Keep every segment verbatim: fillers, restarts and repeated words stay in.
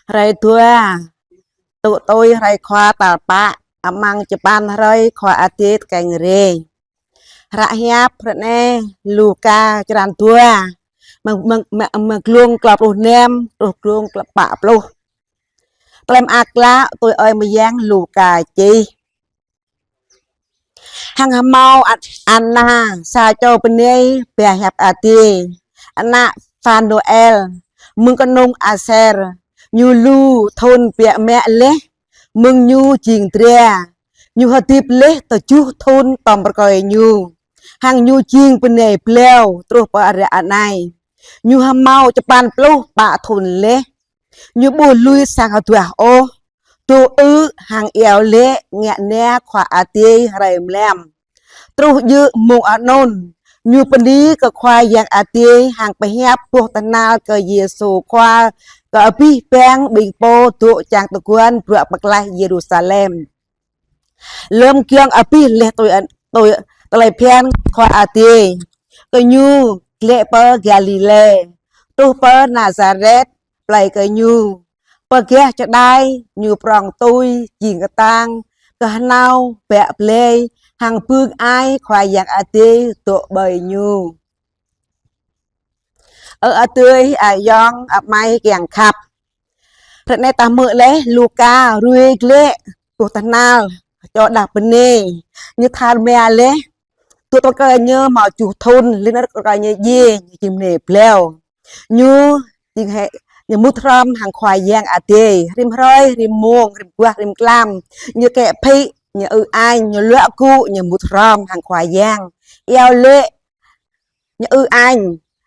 Hrơi dua, tŭ tui hrơi Khua tal pă, amăng čơpăn hrơi Khua Adai tơkeng rai. Hră hiăp hrơi anai Luka črăn dua, mơ̆ng, mơ̆ng, mơ̆ng, mơ̆ng glông klâo pluh năm truh glông klâo pă pluh. Tơlơi mơak klă tui Ơi Mơyang Luka čih. Hăng hơmâo An-, Anna, sa čô bơnai ba hiăp Adai, ană Phanuel, mơ̆ng kơnung Aser. Ñu lu thŭn biă mă laih, mơ̆ng ñu jing dra. Ñu hơdip laih tơjuh thŭn tŏm rơkơi ñu. Hăng ñu jing bơnai blau truh pơ ră anai. Ñu hơmâo čơpăn pluh pă thŭn laih. Ñu ƀu lui sang hơduah ôh, dŏ ư̆ hăng iâu laĭ ngă na Khua Adai hrơi mlam. Truh djơ̆ mông anŭn, ñu bơni kơ Khua Yang Adai hăng pơhiăp boh tơhnal kơ Yêsu Khua kơ abih bang ƀing pô dŏ čang tơguan bruă pơklaih Yêrusalem. Lơm giŏng abih laih tui, tui tơlơi phiăn Khua Adai, gơñu glaĭ pơ Galilê, truh pơ Nazaret, plơi gơñu. Pơ gah čơđai, ñu prŏng tui jing kơtang, kơhnâo bă blai, hăng bưng ai Khua Yang Adai dŏ ƀơi ñu. Ơ adơi ayŏng amai kiăng khăp. Hrơi anai ta hmư̆ laih Luka ruai glaĭ boh tơhnal čô đah bơnai. Ñu tha mă laih, dŏ tơkeng ñu hmâo tơjuh thŭn, laih anŭn rơkơi ñu djai, ñu jing bơnai blau. Ñu jing hĕ, ñu mŭt hrŏm hăng Khua Yang Adai. Rĭm hrơi, rĭm mông, rĭm guah, rĭm mlam. Ñu kĕ phĭ, ñu ư añ, ñu luă gŭ, ñu mŭt hrŏm hăng Khua Yang. Iâu laĭ, ñu ư añ,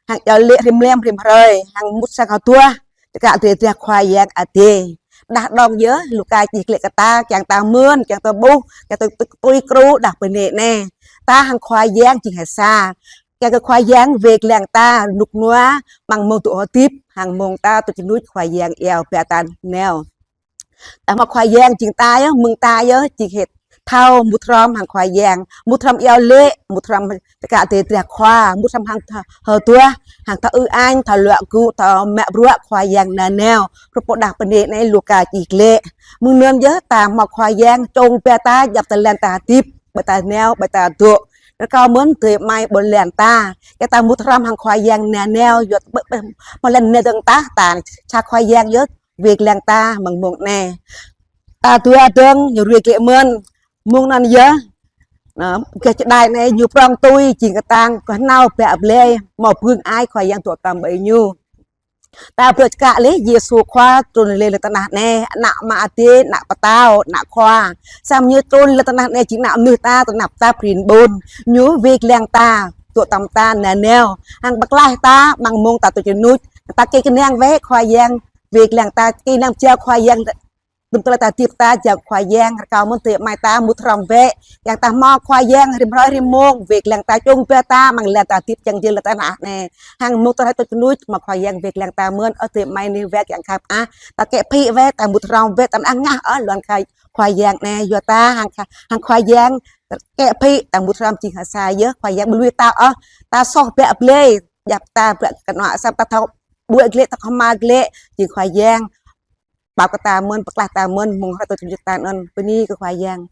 hăng iâu laĭ rĭm mlam rĭm hrơi, hăng mŭt sang hơduah, tơkă drơi drah Khua Yang Adai. Đah đŏng yơh, Luka čih glaĭ kơ ta, kiăng ta mơ̆n, kiăng ta ƀuh, kiăng ta tui, tui kru đah bơnai anai. Ta hăng Khua Yang jing hơsa. Kiăng kơ Khua Yang wai lăng ta, rơnŭk rơnua, amăng mông dŏ hơdip, hăng mông ta tŭ čơnuč Khua Yang iâu ba ta nao. Ta hmâo Khua Yang jing ta yơh, mơ̆ng ta yơh, jing hĕ thâo mŭt hrŏm hăng Khua Yang, mŭt hrŏm iâu laĭ, mŭt hrŏm tơkă drơi drah Khua, mŭt hrŏm hăng thâo hơduah, hăng thâo ư añ, thâo luă gŭ, thâo mă bruă Khua Yang nanao, rup pô đah bơnai anai Luka čih glaĭ. Mơ̆ng anŭn yơh ta hmâo Khua Yang čong ba ta, djŏp tơlơi ta hơdip, ƀơi ta nao, ƀơi ta dŏ. Rơkâo mơ̆n adơi amai ƀôn lan ta, kiăng ta mŭt hrŏm hăng Khua Yang nanao, yua ƀơi, ƀơi, ƀôn lan nanao dơ̆ng tah, ta čang Khua Yang yơh wai lăng ta amăng mông anai. Ta dua dơ̆ng ñu ruai glaĭ mơ̆n. Mông anŭn yơh, na, gah čơđai anai ñu prŏng tui jing kơtang, kơhnâo bă blai, hmâo bưng ai Khua Yang dŏ tŏm ƀơi ñu. Ta ƀuh čơkă laih Yêsu Khua trŭn rai lŏn tơnah anai, ană Ama Adai, ană pơtao, ană Khua. Samơ̆ ñu trŭn lŏn tơnah anai jing ană mơnuih ta, tơnap tap rin ƀun. Ñu wai lăng ta, dŏ tŏm ta nanao, hăng pơklaih ta amăng mông ta tŭ čơnuč. Ta kơnang wơ̆t Khua Yang wai lăng ta, kơnang jao Khua Yang, tŭm tơlơi ta hơdip ta jao Khua Yang. Rơkâo mơ̆n adơi amai ta mŭt hrŏm wơ̆t, kiăng ta hmâo Khua Yang rĭm hrơi rĭm mông wai lăng ta, čong ba ta amăng tơlơi ta hơdip čang jing lŏn tơnah anai. Hăng mông tơlơi tŭ čơnuč hmâo Khua Yang wai lăng ta mơ̆n, ơ adơi amai nih wơ̆t kiăng khăp ah. Ta kĕ phĭ wơ̆t, ta mŭt hrŏm wơ̆t, ta mơak ngă ôh lŏn Khua, Khua Yang anai, yua ta hăng Khua, hăng Khua Yang kĕ phĭ, ta mŭt hrŏm jing hơsa yơh, Khua Yang ƀu lui ta ôh. Ta soh bă blai, djŏp ta bruă kơnua, samơ̆ ta thâo ƀuh glaĭ, ta kơhma̱l glaĭ, jing Khua Yang pap kơ ta mơ̆n, pơklaih ta mơ̆n, mông hrơi tŭ čơnuč ta anŭn. Bơni kơ Khua Yang.